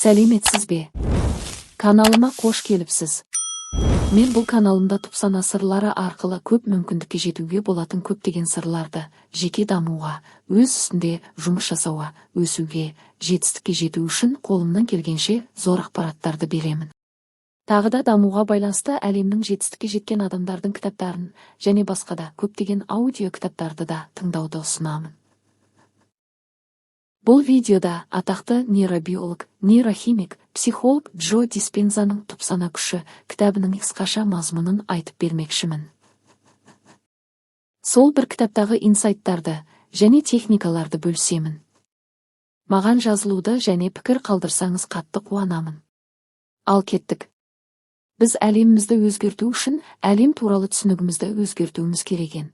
Сәлеметсіз бе? Каналыма қош келіпсіз. Мен бұл каналымда түпсана сырлары арқылы көп мүмкіндікке жетуге болатын көптеген сырларды жеке дамуға, өз үстінде жұмыс жасауға, өсуге, жетістікке жету үшін қолымнан келгенше зор ақпараттарды беремін. Тағы да дамуға байланысты әлемнің жетістікке жеткен адамдардың кітаптарын және басқа да көптеген аудио кітаптарды да тыңдауды ұсынамын. Бұл видеода атақты нейробиолог, нейрохимик, психолог Джо Диспензаның «Түпсана күші» кітабының қысқаша мазмұнын айтып бермекшімін. Сол бір кітаптағы инсайттарды және техникаларды бөлісемін. Маған жазылуды және пікір қалдырсаңыз, қатты қуанамын. Ал кеттік. Біз әлемімізді өзгерту үшін әлем туралы түсінігімізді өзгертуіміз керек екен.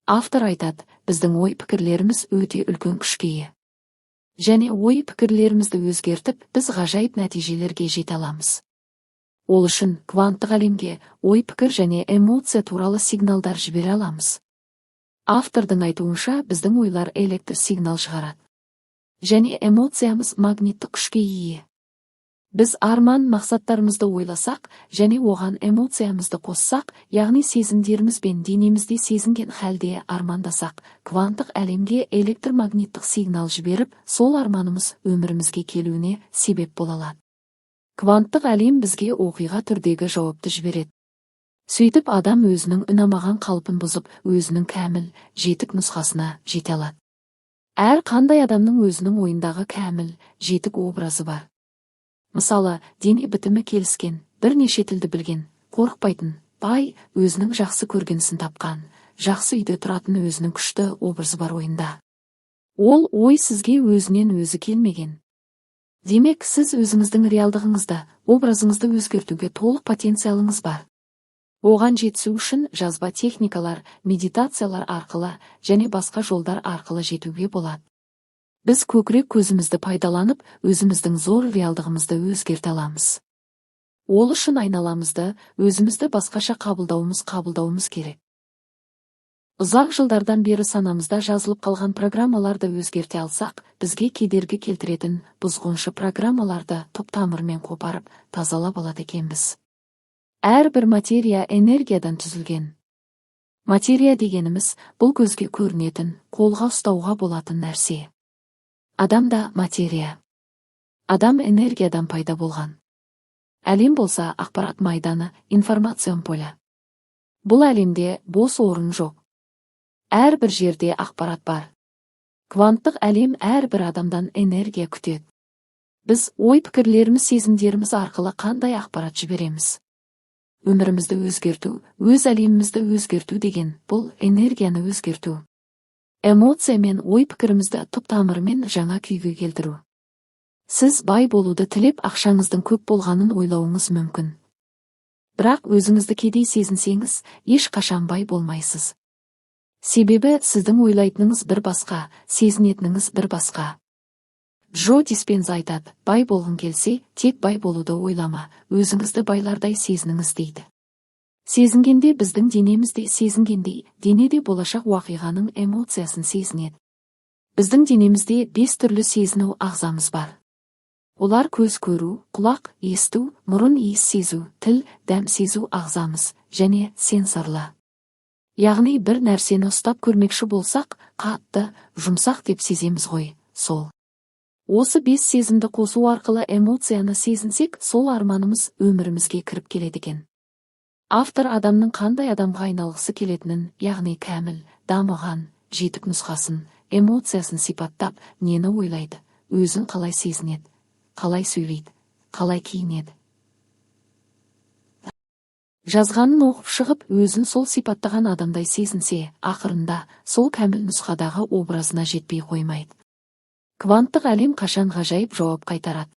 Автор айтады, біздің ой пікірлеріміз өте үлкен күшке ие. Және ой пікірлерімізді өзгертіп, біз ғажайып нәтижелерге жете аламыз. Ол үшін кванттық әлемге ой пікір және эмоция туралы сигналдар жібере аламыз. Автордың айтуынша, біздің ойлар электр сигнал шығарады. Және эмоциямыз магниттік күшке ие. Біз арман мақсаттарымызды ойласақ және оған эмоциямызды қоссақ, яғни сезімдеріміз бен денемізде сезінген халде армандасақ, кванттық әлемге электромагниттік сигнал жіберіп, сол арманымыз өмірімізге келуіне себеп бола алады. Кванттық әлем бізге оқиға түрдегі жауапты жібереді. Сөйтіп, адам өзінің ұнамаған қалпын бұзып, өзінің кәміл, жетік нұсқасына жете алады. Әр қандай адамның өзінің ойындағы кәміл, жетік образы бар. Мысалы, дене бітімі келіскен, бірнеше тілді білген, қорықпайтын, бай, өзінің жақсы көрген ісін тапқан, жақсы үйде тұратын өзінің күшті образы бар ойында. Ол ой сізге өзінен өзі келмеген. Демек, сіз өзіңіздің реалдығыңызды, образыңызды өзгертуге толық потенциалыңыз бар. Оған жетісу үшін жазба техникалар, медитациялар арқылы және басқа жолдар арқылы жетуге болады. Біз көкірек көзімізді пайдаланып, өзіміздің зор реалдығымызды өзгерте аламыз. Ол үшін айналамызды, өзімізді басқаша қабылдауымыз керек. Ұзақ жылдардан бері санамызда жазылып қалған программаларды өзгерте алсақ, бізге кедергі келтіретін бұзғыншы программаларды түп тамырымен қопарып, тазалап алады екенбіз. Әрбір материя энергиядан түзілген. Материя дегеніміз — бұл көзге көрінетін, қолға ұстауға болатын нәрсе. Адам да материя. Адам энергиядан пайда болған. Әлем болса, ақпарат майданы, информацион поле. Бұл әлемде бос орын жоқ. Әрбір жерде ақпарат бар. Кванттық әлем әрбір адамдан энергия күтеді. Біз ой пікірлеріміз, сезімдеріміз арқылы қандай ақпарат жібереміз? Өмірімізді өзгерту, өз әлемімізді өзгерту деген — бұл энергияны өзгерту. Эмоция мен ой пікірімізді түп тамырымен жаңа күйге келтіру. Сіз бай болуды тілеп, ақшаңыздың көп болғанын ойлауыңыз мүмкін. Бірақ өзіңізді кедей сезінсеңіз, ешқашан бай болмайсыз. Себебі сіздің ойлайтыныңыз бір басқа, сезінетініңіз бір басқа. Джо Диспенза айтады: «Бай болғың келсе, тек бай болуды ойлама, өзіңізді байлардай сезініңіз», — дейді. Сезінгенде біздің денеміз де сезінгендей, дене де болашақ уақиғаның эмоциясын сезінеді. Біздің денемізде бес түрлі сезіну ағзамыз бар. Олар: көз көру, құлақ есту, мұрын иіс сезу, тіл дәм сезу ағзамыз және сенсорлы. Яғни бір нәрсені ұстап көрмекші болсақ, қатты, жұмсақ деп сеземіз ғой, сол. Осы бес сезімді қосу арқылы эмоцияны сезінсек, сол арманымыз өмірімізге кіріп келеді екен. Автор адамның қандай адамға айналғысы келетінін, яғни кәміл, дамыған, жетік нұсқасын, эмоциясын сипаттап, нені ойлайды, өзін қалай сезінеді, қалай сөйлейді, қалай киінеді. Жазғанын оқып шығып, өзін сол сипаттаған адамдай сезінсе, ақырында сол кәміл нұсқадағы образына жетпей қоймайды. Кванттық әлем қашан ғажайып жауап қайтарады?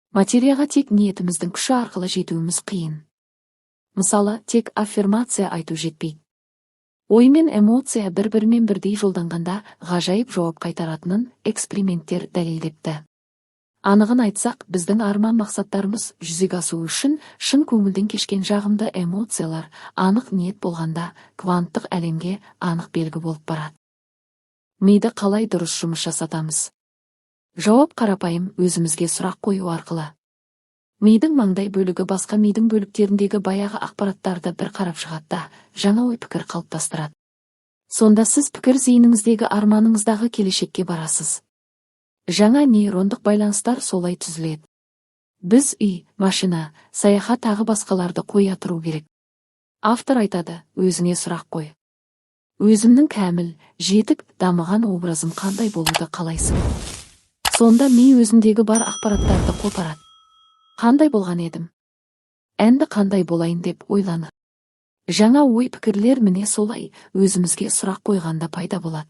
Материяға тек ниетіміздің күші арқылы жетуіміз қиын. Мысалы, тек аффирмация айту жетпейді. Ой мен эмоция бір-бірімен бірдей жолданғанда, ғажайып жауап қайтаратынын эксперименттер дәлелдепті. Анығын айтсақ, біздің арман мақсаттарымыз жүзеге асуы үшін шын көңілден кешкен жағымды эмоциялар, анық ниет болғанда, кванттық әлемге анық белгі болып барады. Миды қалай дұрыс жұмыс жасатамыз? Жауап қарапайым: өзімізге сұрақ қою арқылы. Мидың маңдай бөлігі басқа мидың бөліктеріндегі баяғы ақпараттарды бір қарап шығады да, жаңа ой-пікір қалыптастырады. Сонда сіз пікір зейініңіздегі арманыңыздағы келешекке барасыз. Жаңа нейрондық байланыстар солай түзіледі. Біз үй, машина, саяхат, тағы басқаларды қоя тұру керек. Автор айтады: өзіңе сұрақ қой. Өзімнің кәміл, жетік, дамыған образым қандай болуды қалайсың? Сонда ми өзіндегі бар ақпараттарды қопарады. Қандай болған едім? Енді қандай болайын деп ойланы. Жаңа ой пікірлер міне солай, өзімізге сұрақ қойғанда пайда болады.